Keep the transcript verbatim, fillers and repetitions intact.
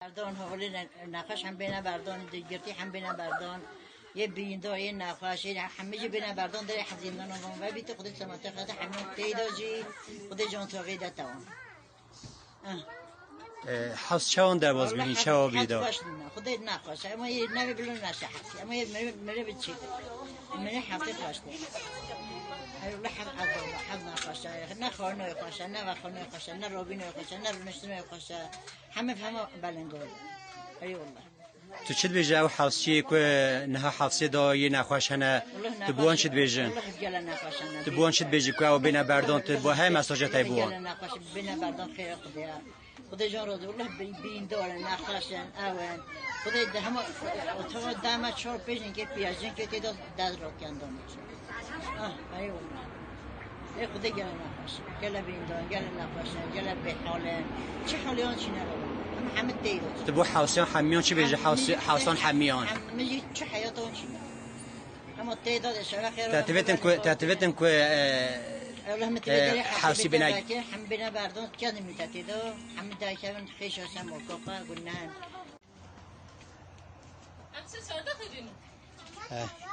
Berdan, holê ne-, nexweş hem bêne berdan, di girtî hem bêne berdan. Yê bînda, yê nexweş, yê hemî jî bêne berdan, derê hezîndan û van vebîtî, Xwedê selamete xete hemî teyda jî, Xwedê can saxî de tewan. Ah. E, Hewz çawan derbas bînî, çawa bî da? Xweş nîne, Xwedê nexweş. Ema yê nevê bilo neşe hesî. Ema yê miri, miri bi çî de. Miri hesî xweş de. Ey Allah, hez ezaba, hez nexweş e. Ne xanê xweş e, ne vexanê xweş e, ne robînê xweş e, ne rûniştinê xweş e. Heme hema belengor. Ey Allah. Tu çi dibêjî ew hewsçiyê ku niha hewsê da yê nexweş hene? Tu bi wan çi dibêjî? Allah gele nexweş hene. Tu bi wan çi dibêjî ku ew bêne berdan, tu bi her mesaja te bi wan? Gele nexweş, bêne berdan xêra Xwedê ya. Xwedê can razî, Allah bi-, bîndar in, nexweş in, ew in. Xwedê de hema, o tava dema çar pêncin ke piyajin ke têda dest rakendan. Ah, ey Allah. Ê Xwedê gele nexweş. Gele bîndan, gele nexweş in, gele bêhal in. Çi halê wan çîne re. Em hemî teyda. Tu bo hewsiyan hemiyan çi bêjî? Hewsi-, hewsan hemiyan. Hemî jî çi heyata wan çîne. Hema teyda de şeve xêr. Te tivêtin ku, te tivêtin ku, e, Ewleh min e, tivê hewsî bîne. Hemî bîne berdan, kendim te teyda. Hemî de kevin xêşa sen mokoka, gunen. Em siz orada xedin. E.